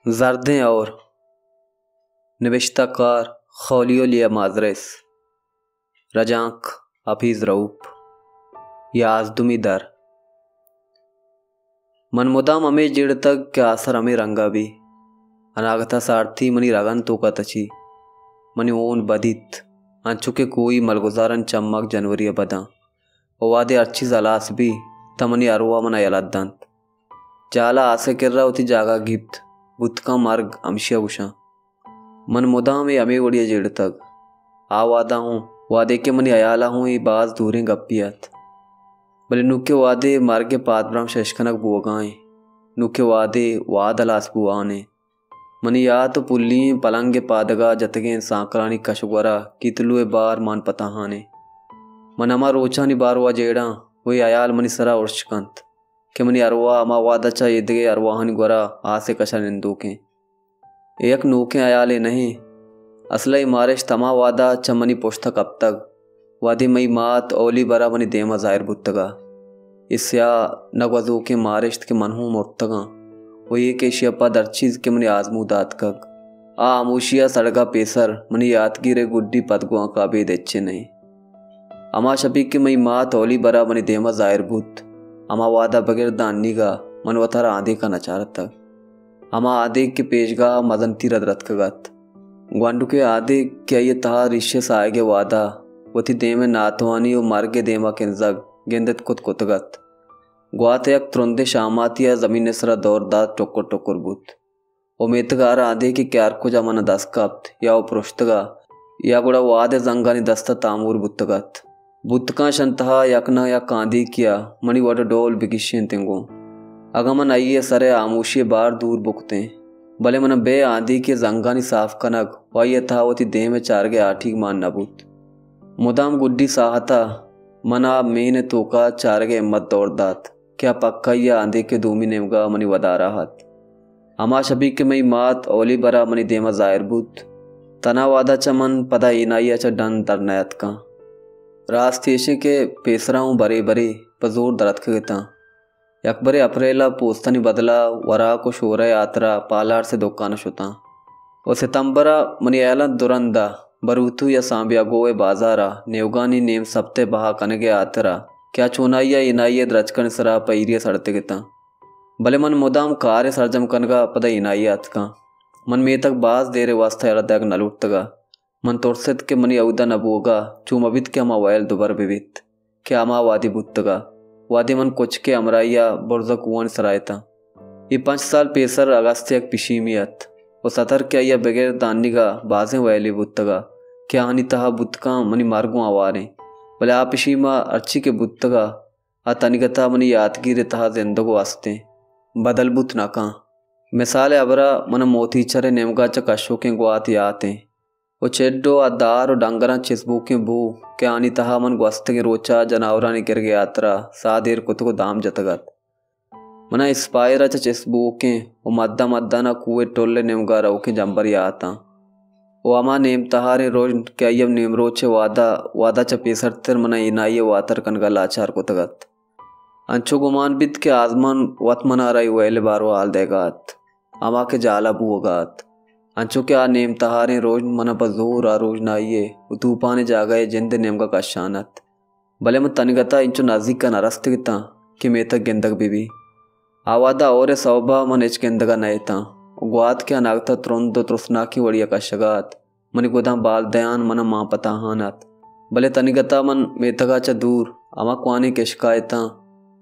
زردیں اور، نبشتہ کار خولیو لیا مازریس، رجانک حفیظ رؤپ۔ یازدمی در۔ من مدام ہمے جیڑتگ کہ آسر ہمے رنگا بی۔ اناگتا سارتی منی رگن توکا تچی۔ منی ہون بدیت، انچو کہ کوئی ملگزارن چمک جنوری ء بداں۔ و وہدے ہر چیز ہلاس بی، تہ منی ارواہ منا یلہ دنت۔ جالا آسے کرا وتی جاگہ گیپت۔ بوتکاں مرگ ہمشیا گوشاں۔ من مدام اے ہمے وڑیا جیڑتگ۔ آ وہدا ہوں، وہدے کہ منی ہیالا ہوں اے باز دوریں گپے ات۔ بلے نوکیں وہدے مرگ ء پادبرمش اشکنگ بوگا ایں۔ نوکیں وہدے وہد ہلاس بوان ایں۔ منی یات و پلی ایں پلنگ ء پادگا جتگیں سانکلانی کش و گورا کیتلو ء بار مان پتاہان ایں۔ من ہما روچانی باروا جیڑاں و اے ہیال منی سرا ارش کنت کہ منی ارواہ ہما وہدا چہ ایدگہ ارواہانی گورا آس ء کشا نندوک ایں۔ اے یک نوکیں ہیالے نہ ایں۔ اسل ء اے مارشت ہما وہدا چہ منی پشت ء کپتگ، وہدے مئی مات اولی برا منی دیم ء ظاہر بوتگ ء۔ اے سیاہ نہ گوزوکیں مارشت کہ من ہوں مرتگاں و اے کہ ایشی ء پد ہر چیز کہ منی آزمود آتکگ، آ ہاموشی ء سڑگ ء پیسر منی یاتگیر ء گڈی پدگوانک ء ابید ہچے نہ ایں۔ ہما شپی کہ مئی مات اولی برا منی دیم ء ظاہر بوت، ہما وہد ء بگر داں انیگا من وتارا آدینک ء نہ چارتگ۔ ہما آدینک کہ پیشگاہ ء مزن تیر ء درتکگ ات۔ گونڈکیں آدینک کہ آئی ء تہا ریش ء ساہگ ء وہد ء وتی دیم ء ناتوانی و مرگ ء دیم ء کنزگ گندت کت کتگ ات۔ گوات ء یک ترندیں شاماتی ء زمین ء سرا دور دات، ٹکر ٹکر بوت۔ و میتگ ء ہر آدینکے کہ ہر کجا من ء دست کپت، یا و پرشتگ ء یا گڑا وہد ء زنگانی دست ء تامور بوتگ ات۔ بوتکاں اشاں تہا یک نہ یک آدینکے ء منی وڑ ء ڈول بگیشینتیں گوں۔ اگاں من آئی ء سر ء ہاموشی ء بار دور بکتیں، بلے من ء بے آدینکے ء زنگانی صاف کنگ و آئی ء تہا وتی دیم ء چارگ ء ہاٹیگ مان نہ بوت۔ مدام گڈی ساہت ء من ء مین ء توکا چارگ ء ہمت دور دات کہ آ پکائی ء آدینک ء دومی نیمگا منی ودارا ات۔ ہما شپی کہ مئی مات اولی برا منی دیما ظاہر بوت، تنا وہدا چہ من پدا اینائی ء چہ ڈن در نیاتکاں۔ راست ایشیں کہ پیسرا اوں برے برے پہ زور دراتکگ اتاں۔ یکبرے اپریل ء پوستانی بدلا وراک و شورہ ء ہاترا پالارس ء دکان ء شتاں و ستمبر ء منی ہیالاں دو رند ء بروتو یا سانبیاگو ء بازار ء نیوگانی نیم سپت ء بہا کنگ ء ہاترا کہ آ چونائی ء اینائی ء درچکانی سرا پہ ایری ء سڑتگ اتاں۔ بلے من مدام کار ء سرجم کنگ ء پدا اینائی ء اتکاں۔ من میتگ باز دیر ء واستا یلہ دئیگ نہ لوٹتگ ء من ترست کہ منی اودا نہ بوگ ء چو مہ بیت کہ ہما ویل دوبر بہ بیت کہ ہما وہدی بوتگ ء وہدے من کچک ء ہمراہی ء برز ء کوہانی سرا اتاں۔ اے پنچ سال پیسر اگست ء یک پشیمی ات و ستر کہ آئی ء بگر دانیگ ء بازیں ویلے بوتگ ء کہ آہانی تہا بوت کن منی مرگ اوں ہواریں، بلے آ پشیم ء ہرچی کہ بوتگ ء آ تنیگتا منی یاتگیر ء تہا زندگ و استیں، بدل بوت نہ کن۔ مثال ء ہبرا من ء موتیچر ء نیمگا چہ کشوکیں گوات یات ایں و چڈ و آ دار و ڈنگراں چست بوکیں بو کہ آنی تہا من گوستگیں روچا جناورانی گرگ ء ہاترا ساہ دیر کتگ و دام جتگ ات۔ من ء اسپائر ء چہ چست بوکیں و مداں مدان ء کوہ ء ٹل ء نیمگا روکیں جمبر یات آں و ہما نیم تہاریں رژن کہ آئی ء نیمروچ ء وہدا، وہدا چہ پیسرتر من ء اینائی ء واتر کنگ ء لاچار کتگ ات۔ انچو گمان بیت کہ آزمان وت منارا اے ویل ء باروا حال دئیگا ات، ہما کہ جالا بوگا ات۔ انچو کہ آ نیم تہاریں رژن منا پہ زور آ روژنائی ء و توپان ء جاگہ ء جند ء نیمگا کشان ات، بلے من تنیگتا انچو نزیکا نہ رستگ اتاں کہ میتگ گندگ بہ بی۔ آ وہدا ہور ء سوبا من ہچ گندگا نہ اتاں و گوات کہ اناگتا ترند و ترسناکیں وڑیا کشگا ات، منی گداں بال دیان من ء مان پتاہان ات، بلے تنیگتا من میتگ ء چہ دور ہما کوہنیں کشک ء اتاں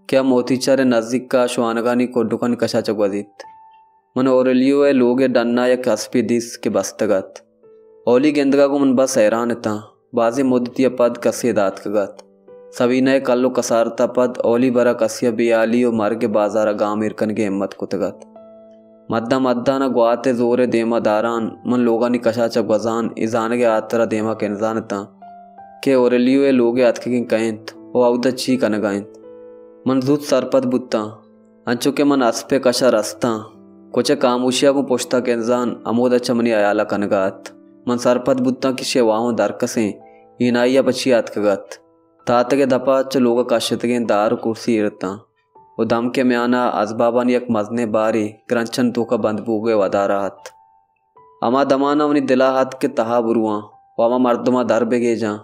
کہ آ موتیچر ء نزیک ء شوانگانی کڈکانی کش ء چہ گوزیت۔ من اوریلیو ء لوگ ء ڈن ء یک اسپے دیست کہ بستگ ات۔ اولی گندگ ء گوں من بس حیران اتاں۔ بازیں مدتی ء پد کسے ادا اتکگ ات۔ سبینہ ء کل و کسارت ء پد اولی برا کسے ء بے حالی و مرگ ء بازار ء گام ایر کنگ ء ہمت کتگ ات۔ مداں مدان ء گوات ء زور ء دیما داران من لوگانی کشا چہ گوزان اے زانگ ء ہاترا دیما کنزان اتاں کہ اوریلیو ء لوگ ء اتکگیں کئے انت و اودا چی کنگا انت۔ من زوت سرپد بوتاں، انچو کہ من اسپ ء کشا رستاں۔ کچک ہاموشیا گوں پشتا کنزان ہمودا چہ منی ہیالا کنگا ات۔ من سرپد بوتاں کہ شے واہوں درکسیں اینائیا پہ چیا اتکگ ات۔ تاتگ ء دپا چہ لوگا کشتگیں دار و کرسی ایر اتاں۔ و دمکے میانا ازبابانی یک مزنیں بارے گرنچن توکا بند بوگے ودارا ات۔ ہما دمانا منی دلا ات کہ تہا برواں و ہما مردما در بگیجاں،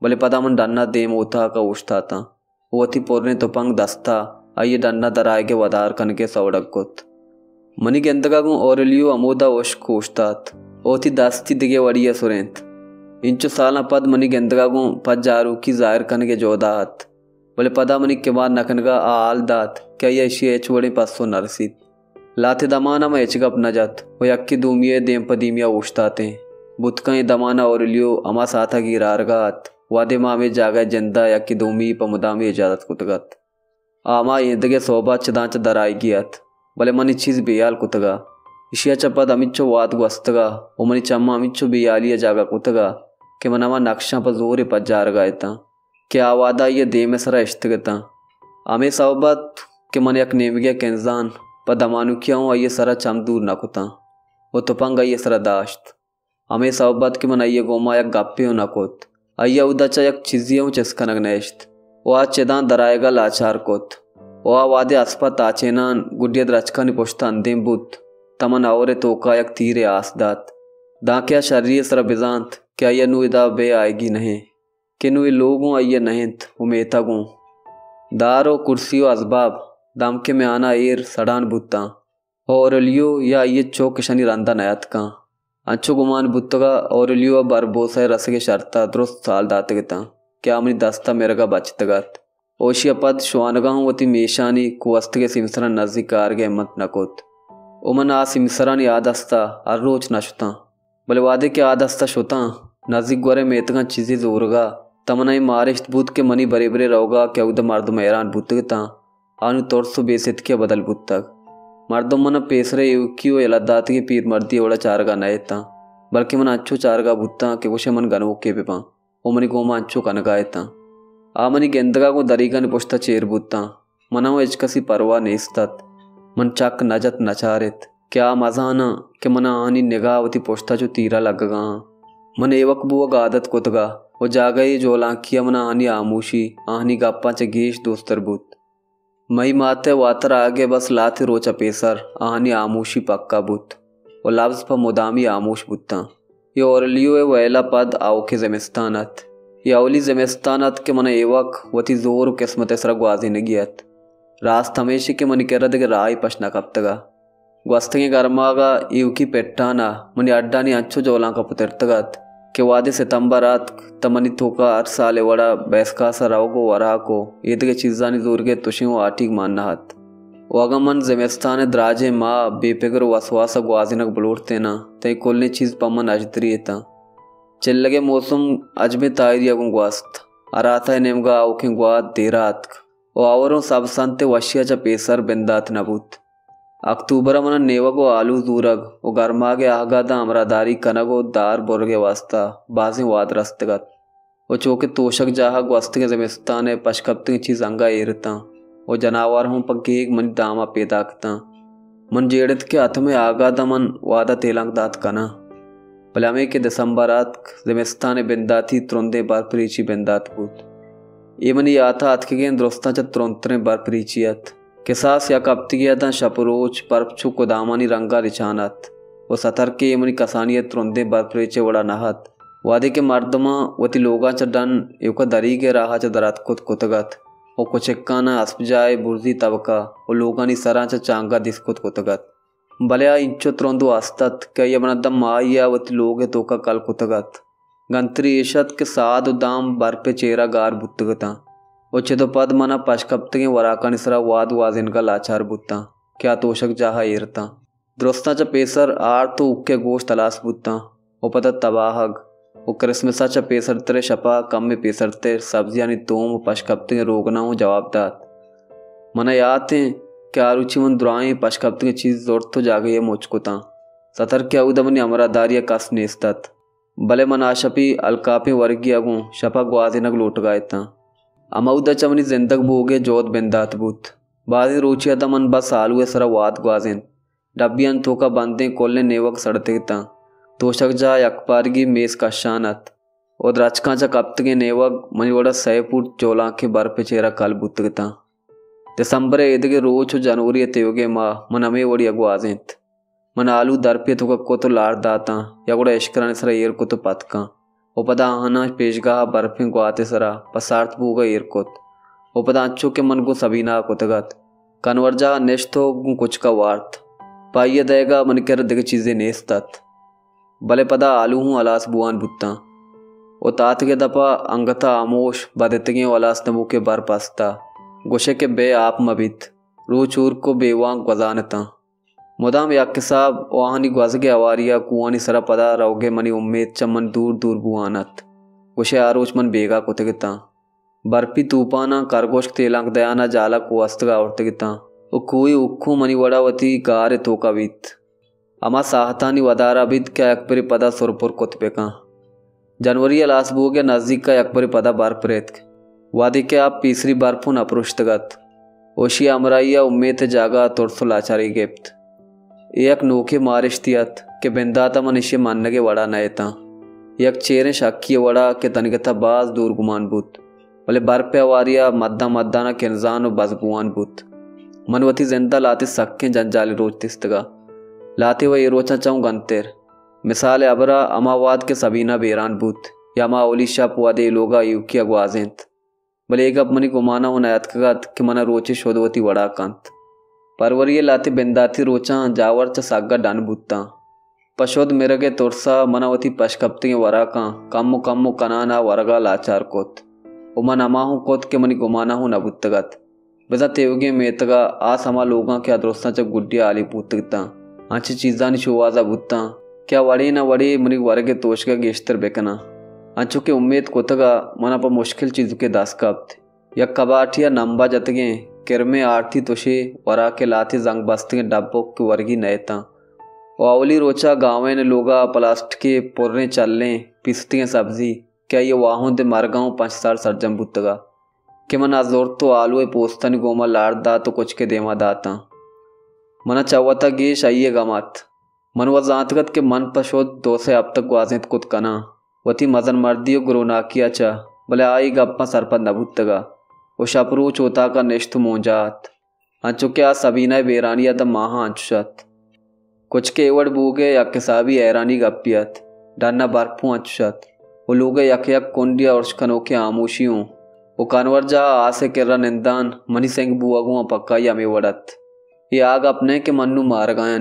بلے پدا من ڈنا دیم اوتاکا اوشتاتاں۔ و وتی پریں تپنگ دستا آئی ء ڈن ء در آیگ ء ودار کنگ ء سوڑگ کت۔ منی گندگ ء گوں اوریلیو ہمودا ہشک اوشتات و وتی دستی دگہ وڑی ء سرینت۔ انچو سالاں پد منی گندگ ء گوں پجاروکی ظاہر کنگ ء جہد ء ات، بلے پدا منی کمار نہ کنگ ء آ حال دات کہ آئی ء ایشی ء ہچ وڑیں پسو نہ رسیت۔ لہتے دمان ء ما ہچ گپ نہ جت و یکے دومی ء دیم پہ دیمی ء اوشتاتیں۔ بوت کن اے دمان ء اوریلیو ہما ساعت ء گیر آرگ ء ات، وہدے ما ہمے جاگہ ء جند ء یکے دومی پہ مدامی اجازت کتگ ات۔ آ ہما ایندگہ سہب ء چداں چہ در آیگی ات، بلے من اے چیز بے ہیال کتگ ء ایشی ء چہ پد ہمینچو وہد گوستگ ء و منی چماں ہمینچو بے ہیالی ء جاگہ کتگ ء کہ من ہما نقشاں پہ زورے پجارگ ء اتاں کہ آ وہد ء آئی ء دیم ء سرا اشتگ اتاں۔ ہمے سوب ات کہ من یک نیمگے ء کنزان پہ دمانکی ء اوں آئی ء سرا چم دور نہ کتاں و تپنگ آئی ء سرا داشت۔ ہمے سوب ات کہ من آئی ء گوما یک گپے اوں نہ کت۔ آئی ء اودا چہ یک چیزے اوں چست کنگ نہ اشت و آ چداں در آیگ ء لاچار کت و آ وہدے اسپ ء تاچینان گڈی ء درچکانی پشت ء اندیم بوت، تاں من ہئور ء توکا یک تیرے آس دات، دانکہ آ شری ء سرا بزانت کہ آئی ء نوں ادا بے آیگی نہ انت۔ کہ نوں اے لوگ اوں آئی ء نہ انت و میتگ اوں۔ دار و کرسی و ازباب دمک ء میان ء ایر سڑان بوتاں و اوریلیو یا آئی ء چک اشانی رند ء نیاتکاں۔ انچو گمان بوتگ ء اوریلیو ء بربوسہ ء رسگ ء شرط ء درست سال داتگ اتاں کہ آ منی دست ء مرگ ء بچتگ ات و اشی ء پد شوانگ ء ہم وتی میشانی کوستگیں سیمسراں نزیک آرگ ء ہمت نہ کت و من آ سیمسرانی آ دست ء ہر روچ نہ شتاں۔ بلے وہدے کہ آ دست ء شتاں، نزیک گوریں میتگاں چیزے زورگ ء، تاں من ء اے مارشت بوت کہ منی برے برے روگ ء کہ اود ء مردم حیران بوتگ اتاں، آ نوں ترس و بے ستکی ء بدل بوتگ۔ مردم من ء پیسر ء ایوکی و یلہ داتگیں پیرمردی ء وڑ ء چارگ ء نہ اتاں، بلکیں من انچو چارگ ء بوتاں کہ گوشئے من گنوکے بہ باں و منی گوما انچو کنگ ء اتاں۔ آ منی گندگ ء گوں دریگانی پشت ء چیر بوتاں۔ من ء ہچ کسی پرواہ نیست ات۔ من چک نہ جت نہ چارت کہ آ مزاناں کہ من ء آہانی نگاہ وتی پشت ء چو تیر ء لگگ ء آں۔ من ایوک بوگ عادت کتگ ء و جاگہے جہلانکی ء من ء آہانی ہاموشی، آہانی گپاں چہ گیش دوستر بوت۔ مئی مات ء واتر آیگ ء بس لہتے روچ ء پیسر آہانی ہاموشی پکا بوت و لبز پہ مدامی ہاموش بوتاں۔ اے اورلیو ء ویل ء پد آؤکیں زمستان ات۔ اے اولی زمستان ات کہ من ء ایوک وتی زور و قسمت ء سرا گوازینگی ات۔ راست ہمیش کہ منی کرا دگہ راہے پش نہ کپتگ ء۔ گوستگیں گرماگ ء ایوکی پٹان ء منی ہڈانی انچو جولانک ء پترتگ ات کہ وہدے ستمبر اتک تہ منی توکا ہر سال ء وڑا بیسکاس ء روگ و وراک و ایدگہ چیزانی زورگ ء تشیں و ہاٹیگ مان نہ ات۔ و اگاں من زمستان ء دراجیں ماہ بے پگر و وسواس ء گوازینگ بلوٹتیناں، تہ اے کلیں چیز پہ من اژدری اتاں۔ چلگ ء موسم اجبیں تاہیری ء گوں گوست۔ ہراتہ ء نیمگ ء آؤکیں گوات دیرا اتک و ہئور اوں سبز انت ء وشی ء چہ پیسر بندات نہ بوت۔ اکتوبر ء من ء نیوگ و آلو زورگ و گرماگ ء آہگا داں ہمراہداری کنگ و دار برگ ء واستا بازیں وہد رستگ ات۔ و چو کہ توشگ جاہ ء گوستگیں زمستان ء پشکپتگیں چیز انگہ ایر اتاں و جناور ہوں پہ گیگ منی دام ء پیداک اتاں۔ من جیڑت کہ ہتمے آگاہ داں من وہد ء تیلانک دات کناں۔ بلے ہمے کہ دسمبر اتک، زمستان ء بنداتی ترندیں برپ ریچی بندات بوت۔ اے منی یات ء اتکگیں درستاں چہ ترندتریں برپ ریچی ات۔ کساس یک ہپتگے ء داں شپ و روچ برپ چو کدامانی رنگ ء رچان ات و ستر کہ اے منی کسانی ء ترندیں برپ ریچ ء وڑا نہ ات۔ وہدے کہ مردماں وتی لوگاں چہ ڈن ایوک ء دریگ ء راہ ء چہ در اتک کت کتگ ات و کچکاناں اسپجاہ ء برزی تبک ء و لوگانی سراں چہ چانگا دیست کت کتگ ات۔ بلے آ اینچو ترند و است ات کہ آئی ء بنادم ماہی ء وتی لوگ ء توکا کل کتگ ات۔ گنتری ایش ات کہ ساد و دام برپ ء چیرا گار بوتگ اتاں و چد و پد من ء پشکپتگیں وراکانی سرا واد گوازینگا لاچار بوتاں کہ آ توشگ جاہ ء ایر اتاں۔ درستاں چہ پیسر آرت و اکہ گوشت ہلاس بوتاں و پدا تباہگ و کرسمس ء چہ پیسرتر ء شپ ء کمے پیسرتر سبزیانی توم و پشکپتگیں روگناں اوں جواب دات۔ من ء یات انت کہ آ روچی من درائیں پشکپتگیں چیز زرت و جاگہے ء مچ کتاں۔ ستر کہ اود ء منی ہمراہداری ء کس نیست ات، بلے من آ شپی الکاپیں ورگی ء گوں شپ ء گوازینگ لوٹگا اتاں۔ ہمود ء چہ منی زندگ بوگ ء جہد بندات بوت۔ بازیں روچے ء داں من بس آلو ء سرا واد گوازینت۔ ڈبیانی توکا بندیں کلیں نیوگ سڑتگ اتاں۔ توشگ جاہ یکپارگی میز کشان ات و درچکاں چہ کپتگیں نیوگ منی وڑا سئے پوٹ جولانکیں برپ ء چیرا کل بوتگ اتاں۔ دسمبر ءِ ایدگہ روچ ءُ جنوری ءِ تیوگیں ماہ من ہمے وڑی ءَ گوازینت۔ من آلو درپے توک ءَ کت ءُ لاڑ داتاں، یا گڑا اشکرانی سرا ایر کت ءُ پتکاں، ءُ پدا آہاناں پیشگاہ ءَ برپیں گوات ءِ سرا پہ سارت بوگ ءَ ایر کت، ءُ پدا انچو کہ من گوں سبینہ ءَ کتگ ات، کنورجاہ ءَ نشت ءُ گوں کچک ءَ وارت۔ پہ آئی ءِ دئیگ ءَ منی کر ءَ دگہ چیزے نیست ات۔ بلے پدا آلو ہوں ہلاس بوان بوتاں ءُ تاتک ءِ دپ ءَ انگت ءَ ہاموش بدتگیں ءُ ہلاس نبوکیں برپ است ءَ گوشئے کہ بے آپ مہ بیت۔ روچ ہورک ءُ بے وانگ گوزان اتاں۔ مدام یک حساب ءُ آہانی گوزگ ءِ ہواری ءَ کوہانی سرا پدا روگ ءِ منی امیت چہ من دور دور بوان ات۔ گوشئے آ روچ من بیگاہ کتگ اتاں۔ برپی توپاناں کرگوشک تیلانک دیان ءَ جالگ کوہستگ ءَ آورتگ اتاں ءُ کوہی ہکوں منی وڑ ءَ وتی گار ءِ توک ءَ بیت۔ ہما ساہتانی ودار ءَ بیت کہ آ یکبرے پدا سرپر کت بہ کن۔ جنوری ءِ ہلاس بوگ ءِ نزیک ءَ یکبرے پدا برپ ریتک۔ وہدے کہ آ پیسری برپ ہوں نہ پروشتگ ات، ءُ اشی ءِ ہمراہی ءَ امیت ءِ جاگہ ءَ ترس ءُ لاچاری گپت۔ اے یک نوکیں مارشتے ات کہ بندات ءَ من اشی ءِ منگ ءِ وڑ ءَ نہ اتاں۔ یک چیریں شکی ءِ وڑ ءَ کہ تنیگت ءَ باز دور گمان بوت، بلے برپ ءِ ہواری ءَ مدان مدان ءَ کنزان ءُ بزگ بوان بوت۔ من وتی زند ءَ لہتے سکیں جنجالی روچ دیستگ ءَ لہتے وَ اے روچاں چہ اوں گنتر۔ مثال ءِ ہبر ءَ ہما وہد کہ سبینہ بیران بوت یا ہما اولی شپ وہدے اے لوگ ءَ ایوکی ءَ گوازینت، بلے اے گپ منی گمان ءَ اوں نیاتکگ ات کہ من ءَ روچے شد وتی وڑ ءَ کنت۔ پروری ءِ لہتے بنداتی روچاں جاور چہ سگ ءَ ڈن بوتاں۔ پہ شد مرگ ءِ ترس ءَ من ءَ وتی پشکپتگیں وراکاں کمو کمو کنان ءَ ورگ ءَ لاچار کت ءُ من ہما ہوں کت کہ منی گمان ءَ ہوں نہ بوتگ ات۔ بزاں تیوگیں میتگ ءَ آس ہما لوگاں کہ آ درستاں چہ گڈی ءَ ہالی بوتگ اتاں، انچیں چیزانی شوہاز ءَ بوتاں کہ آ وڑے نہ وڑے منی ورگ ءِ توشگ ءَ گیشتر بہ کناں۔ انچو کہ امیت کتگ ءَ من ءَ پہ مشکل چیزکے دست کپت۔ یک کباٹے ءَ نمب ءَ جتگیں کرمیں آرتی تشے وراک ءِ لہتے زنگ بستگیں ڈبک کہ ورگی نہ اتاں ءُ اولی روچ ءَ گاوین ءِ لوگ ءَ پلاسٹکے پریں چلیں پیستگیں سبزی کہ آئی ءِ واہند ءِ مرگ ءَ اوں پنچ سال سرجم بوتگ ءَ کہ من آ زرت ءُ آلو ءِ پوستانی گوما لاڑ دات ءُ کچک ءِ دیما داتاں۔ من ءَ چہ وت ءَ گیش آئی ءِ گم ات۔ من وت زانتگ ات کہ من پہ شد دو سئے ہپتگ گوازینت کت کناں وتی مزن مردی ءُ گروناکی ءَ چہ، بلے آ اے گپاں سرپد نہ بوتگ ءَ ءُ شپ روچ اوتاک ءَ نشت ءُ مونجا ات۔ انچو کہ آ سبینہ ءِ بیرانی ءَ داں ماہاں انچش ات۔ کچک ءِ اے وڑ بوگ ءِ یک حسابی حیرانی گپے ات۔ ڈن ءَ برپ اوں انچش ات ءُ لوگ ءِ یک یک کنڈے ءَ ارش کنوکیں ہاموشی اوں ءُ کانورجاہ ءَ آس ءِ کرا نندان منی سنگ بوہگ اوں پکائی ہمے وڑ ات۔ اے آ گپ نہ کہ من نوں مارگ ءَ آں،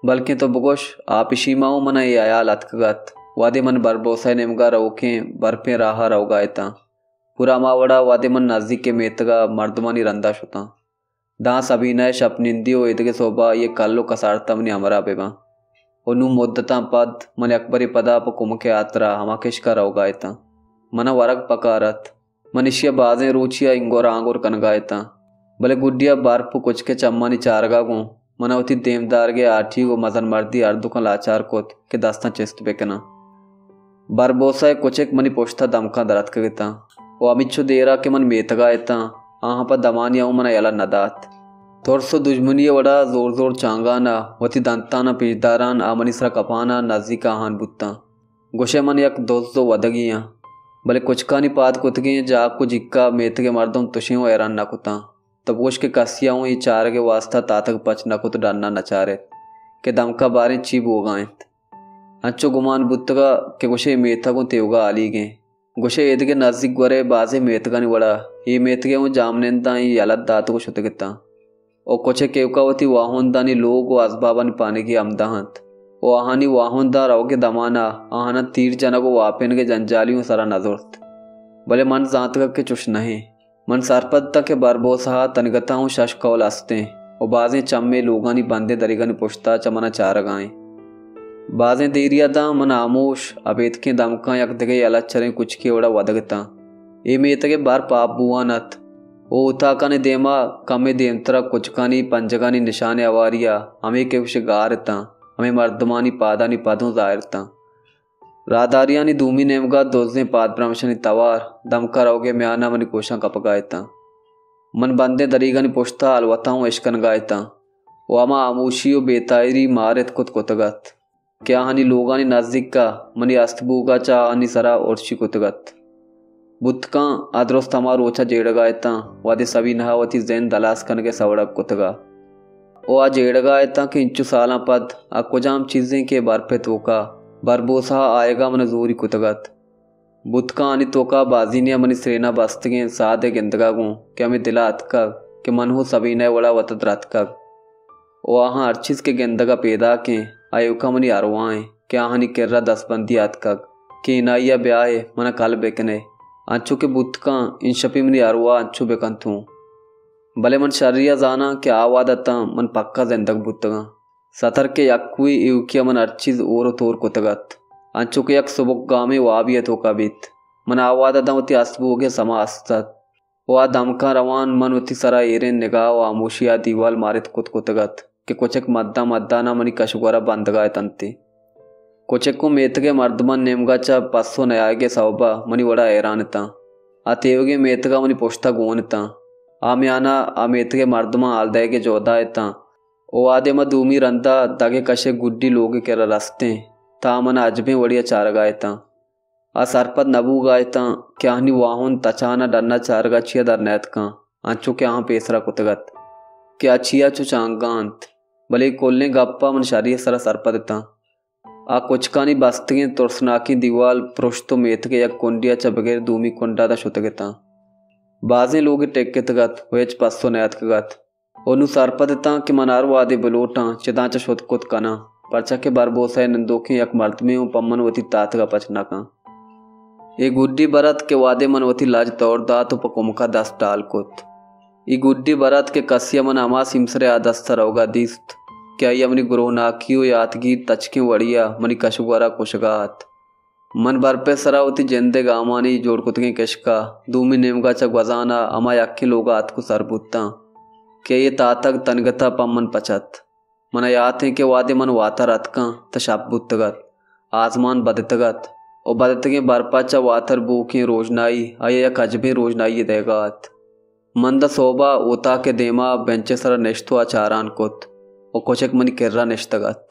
بلکیں تو بگوش، آ پشیما اوں من ءَ اے ہیال اتکگ ات، وہدے من بربوسہ ءِ نیمگ ءَ روکیں برپیں راہ ءَ روگ ءَ اتاں۔ پورا ہما وڑ ءَ وہدے من نزیک ءِ میتگ ءَ مردمانی رند ءَ شتاں، داں سبینہ ءِ شپ نندی ءُ ایدگہ سہب ءَ آئی ءِ کل ءُ کسارت ءَ منی ہمراہ بہ باں۔ ءُ نوں مدتاں پد من یکبرے پدا پہ کمک ءِ ہاترا ہما کشک ءَ روگ ءَ اتاں۔ من ءَ ورگ پکار ات۔ من ایشی ءَ بازیں روچے ءَ انگر آنگر کنگ ءَ اتاں، بلے گڈی ءَ برپ ءُ کچک ءِ چمانی چارگ ءَ گوں من ءَ وتی دیمدارگ ءِ ہاٹیگ ءُ مزن مردی ہردوکاں لاچار کت کہ دستاں چست بہ کناں۔ بربوسہ ءِ کچک منی پشت ءَ دمکاں در اتکگ اتاں ءُ ہمینچو دیر ءَ کہ من میتگ ءَ اتاں، آہاں پہ دمانے ءَ اوں من ءَ یلہ نہ دات۔ ترس ءُ دژمنی ءِ وڑ ءَ زور زور چانگان ءَ وتی دنتاناں پیشداران آ منی سرا کپان ءَ نزیک آہان بوتاں۔ گوشئے من یک دز ءُ ودگے آں، بلے کچکانی پاد کتگیں جاک ءُ جیکا میتگ ءِ مردم تشیں ءُ حیران نہ کتاں۔ تو بگوش کہ کسے ءَ اوں اے چارگ ءِ واستا تاتک پچ نہ کت، ڈن ءَ نہ چارت کہ دمک ءَ باریں چی بوگ ءَ انت۔ انچو گمان بوتگ ءَ کہ گوشئے اے میتگ اوں تیوگا ہالیگ انت۔ گوشئے ایدگہ نزیک گورئے بازیں میتگانی وڑا اے میتگ ءَ اوں جاہمننداں اے یلہ داتگ ءُ شتگ اتاں۔ ءُ کچک ایوکا وتی واہندانی لوگ ءُ ازبابانی پانگی ہمدا انت ءُ آہانی واہنداں روگ ءِ دمان ءَ آہاناں تیر جنگ ءُ واپینگ ءِ جنجالی اوں سرا نہ زرت۔ بلے من زانتگ کہ چش نہ انت۔ من سرپد اتاں کہ بربوسہ ءَ تنیگتا اوں شش کئول است انت ءُ بازیں چمے لوگانی بندیں دریگانی پشتا چہ من ءَ چارگا انت۔ بازیں دیریا داں من ہاموش ابیتکیں دمکاں یک دگہ یلہ چریں کچکے وڑا ودگ اتاں۔ اے میتگ ءِ برپ آپ بوان ات ءُ اوتاکانی دیما کمے دیمترا کچکانی پنجگانی نشان ءِ ہواریا ہمے کہ گوشئے گار اتاں، ہمے مردمانی پادانی پد اوں ظاہر اتاں۔ راہداریانی دومی نیمگا دزیں پادبرمشانی توار دمکا روگ ءِ میانا منی گوشاں کپگا اتاں۔ من بندیں دریگانی پشتا الوتاں ءُ اشکنگا اتاں ءُ ہما ہاموشی ءُ بے تاہیری مارت کت کتگ ات کہ آہانی لوگانی نزیکا منی است بوگا چہ آہانی سرا ارشی کتگ ات۔ بوت کن آ درست ہما روچ ءَ جیڑگ ءَ اتاں، وہدے سبینہ ءَ وتی زند ہلاس کنگ ءِ سوڑگ کتگ ءَ۔ او آ جیڑگ ءَ اتاں کہ انچو سالاں پد آ کجام چیزیں کہ برپ ءِ توک ءَ بربوسہ ءَ آیگ ءَ من ءَ زوری کتگ ات۔ بوت کن آنی توک ءَ بازینے ءَ منی سرین ءَ بستگیں ساد ءِ گندگ ءَ گوں کہ ہمے دل ءَ اتکگ کہ من ہوں سبینہ ءِ وڑ ءَ وت ءَ دراتکگ۔ او آہاں ہر چیز کہ گندگ ءَ پیداک ایں، آ ایوک ءَ منی ارواہ ایں کہ آہانی کر ءَ دستبندی ءَ اتکگ کہ انائی ءَ بیائے، من ءَ کل بہ کن ئے، انچو کہ بوت کن انشپی منی ارواہ انچو بہ کنت اوں۔ بلے من شری ءَ زاناں کہ آ وہد اتاں من پکا زندگ بوتگاں۔ ستر کہ یکوئی ایوکی ءَ من ہر چیز ہور ءُ تور کتگ ات، انچو کہ یک سبک گامیں وابے ءِ توک ءَ بیت۔ من آ وہد ءَ داں وتی ہست بوگ ءِ سما ہست ات۔ و آ دمکاں روان من وتی سرا ایریں نگاہ و ہاموشیا دیوال مارت کت کتگ ات کہ کچک مدان مدانا منی کش و گورا بندگا اتنتی۔ کچک و میتگئے مردمان نیمگا چہ پسو نیایگئے سوبا منی وڑا حیران اتاں۔ آ تیوگیں میتگا منی پشتا گون اتاں۔ آ میانا آ میتگئے مردمان حال دئیگئے جہدا اتاں۔ و وہدے ما دومی رندا دگہ کشئے گڈی لوگئے کرا رستیں، تاں منا عجبیں وڑیا چارگا اتاں۔ آ سرپد نہ بوگا اتاں کہ آہانی واہند تچان ء ڈن ء چارگ ء چیا در نیاتکاں، انچو کہ آہاں پیسرا کتگ ات کہ آ چیا چو چانگا انت۔ بلے اے کلیں گپ ء من شری ء سرا سرپد اتاں۔ آ کچکانی بستگیں ترسناکیں دیوال پرشت و میتگ ء یک کنڈے ء چہ بگر دومی کنڈ ء داں شتگ اتاں۔ بازیں لوگے ٹک اتگ ات و ہچ پسو نیاتکگ ات۔ و نوں سرپد اتاں کہ من ہر وہدے بلوٹاں چداں چہ شت کت کناں، پرچا کہ بربوسہ ء نندوکیں یک مردمے اوں پہ من وتی تاتگ ء پچ نہ کن۔ اے گڈی بر ات کہ وہدے من وتی لج دور دات و پہ کمک ء دست ڈال کت۔ اے گڈی بر ات کہ کسے ء من ہما سیمسر ء آ دست ء روگا دیست کہ آئی ء منی گروہناکی و یاتگیر تچکیں وڑی ء منی کش و گورا کشگا ات۔ من برپئے سرا وتی جندئے گامانی جوڑ کتگیں کشکا دومی نیمگا چہ گوزانا ہما یکیں لوگا اتک و سر بوتاں کہ آئی ء تاتگ تنگتا پہ من پچ ات۔ منا یات انت کہ وہدے من واتر اتکاں تہ شپ بوتگ ات، آزمان بدتگ ات و بدتگیں برپا چہ واتر بوکیں روژنائی آئی ء یک عجبیں روژنائی یے دئیگا ات۔ من داں سہبا اوتاکئے دیما بنچئے سرا نشت و آ چاران کت و کچک منی کرا نشتگ ات۔